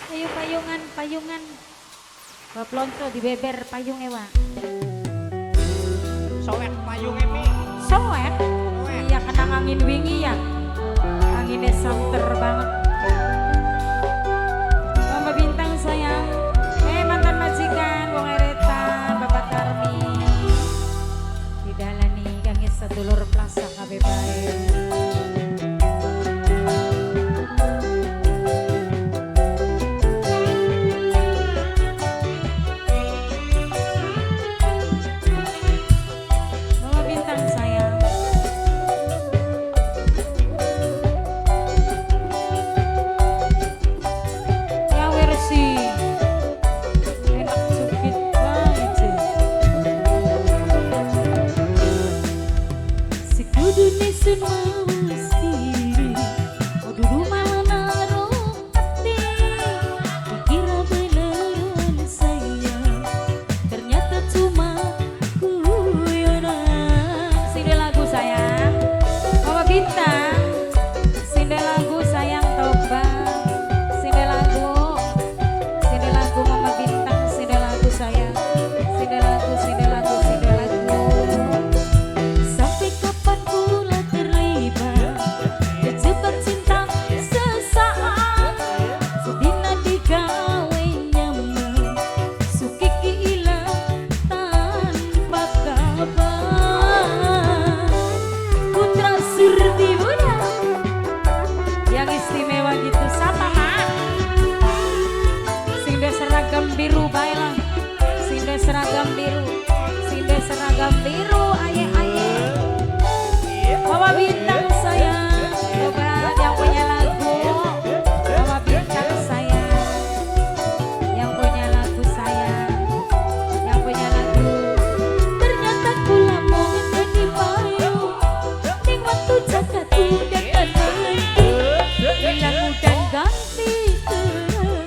Ayo payungan, payungan. Bab lonco dibeber payung ewa. Sowek payunge Mi. Sowek? Iya kena angin wingi ya. Anginnya santer banget. Mama Bintang sayang. Mantan majikan wong eretan Bapak Tarmi. Didalani kangge sedulur Plaza kabeh bae. Mama Bintang sayang. Ya versi enak cupit banget sih. Si kudune sun mawas diri, dudu malah naruh hati. Dikira beneran sayang, ternyata cuma guyonan. Sini lagu sayang, Mama Bintang. Sini lagu sayang tobat. Sini lagu, sini lagu Mama Bintang, sini lagu sayang, sini lagu, sini lagu, sini lagu. Sampai kapan pula terlibat terjebak cinta sesaat, sedina digawe nyaman, sukiki ilang tanpa kabar. Putra Surti Bunda yang istimewa gitu siapa mak? Sing de seragam biru bae lah. Sing de seragam biru, sing de seragam biru aye aye. Mama Bintang sayang, coba yang punya lagu. Mama Bintang sayang, yang punya lagu sayang, yang punya lagu. Ternyata kula mau dadi payu, ning waktu jagat udah tentu. Hilang udan ganti terang,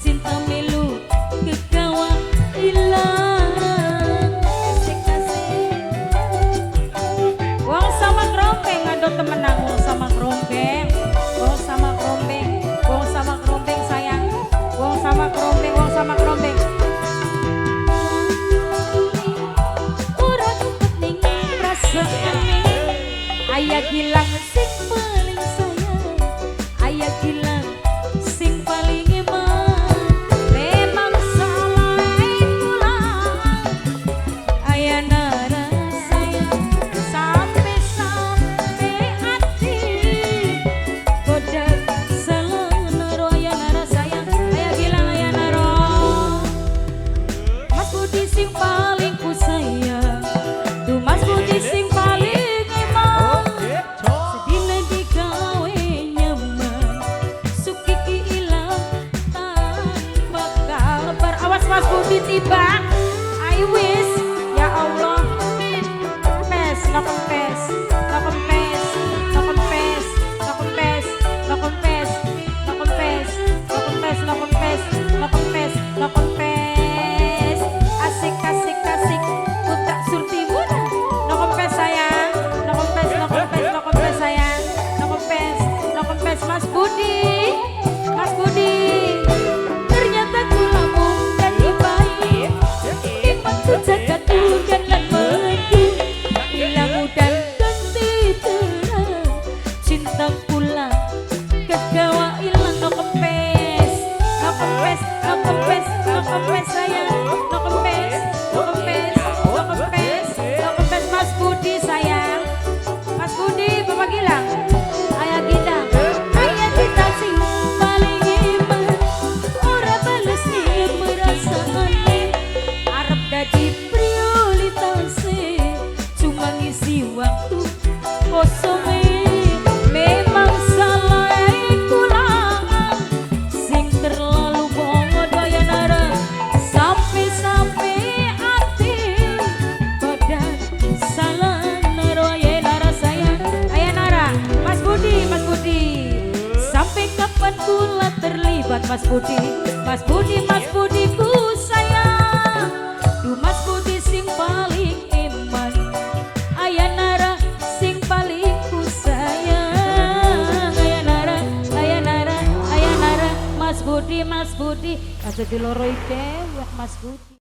cinta melu kegawa ilang. Asik asik. Wong sama krombeng ngado temenang, wong sama krombeng, wong sama krombeng, wong sama krombeng sayang, wong sama krombeng, wong sama krombeng. Ora ngumpet ning perasaane, ayah gilang sing paling sayang, ayah gilang sing paling eman. Memang salah kula, ayah nara sayang, sampai-sampai hati godak salah naro, ayah nara sayang, ayah gilang ayah naro. Mas Budi sing paling ku sayang, tuh Mas Budi sing paling eman. Sedina digawe nyaman, sukiki ilang tanpa kabar. Awas Mas Budi tiba, I wish ya Allah. Kempes, no kempes, no kempes, no kempes, no kempes, no kempes, no kempes, no kempes, no kempes, no kempes, no kempes. Asik asik asik, Putra Surti Bunda. No kempes sayang, no kempes, no kempes, no kempes sayang, no kempes, no kempes Mas Budi, Mas Budi. Ternyata kula mung dadi bayi, ing waktu jagat udan lan mendung, ilang udan ganti terang, cinta kula kegawa ilang. No kempes, no kempes, no kempes, no kempes sayang, no kempes, no kempes, no kempes, no kempes Mas Budi sayang, Mas Budi Bapak Gilang, ayah kita, ayah kita sing paling iman, ora bales ning perasaane, arep dadi prioritas, cuma ngisi waktu kosonge. Memang salah kula sing terlalu bodoh ya nara, sampai-sampai hati badan salah naro, ya nara sayang, ayah nara. Mas Budi, Mas Budi, sampai kapan kula terlibat Mas Budi, Mas Budi, Mas Budi ku sayang, duh Mas Budi sing paling eman, ayah nara sing paling ku sayang, ayah nara, ayah nara, ayah nara, Mas Budi. Budi, Mas Budi, aja diloroi dewek Mas Budi.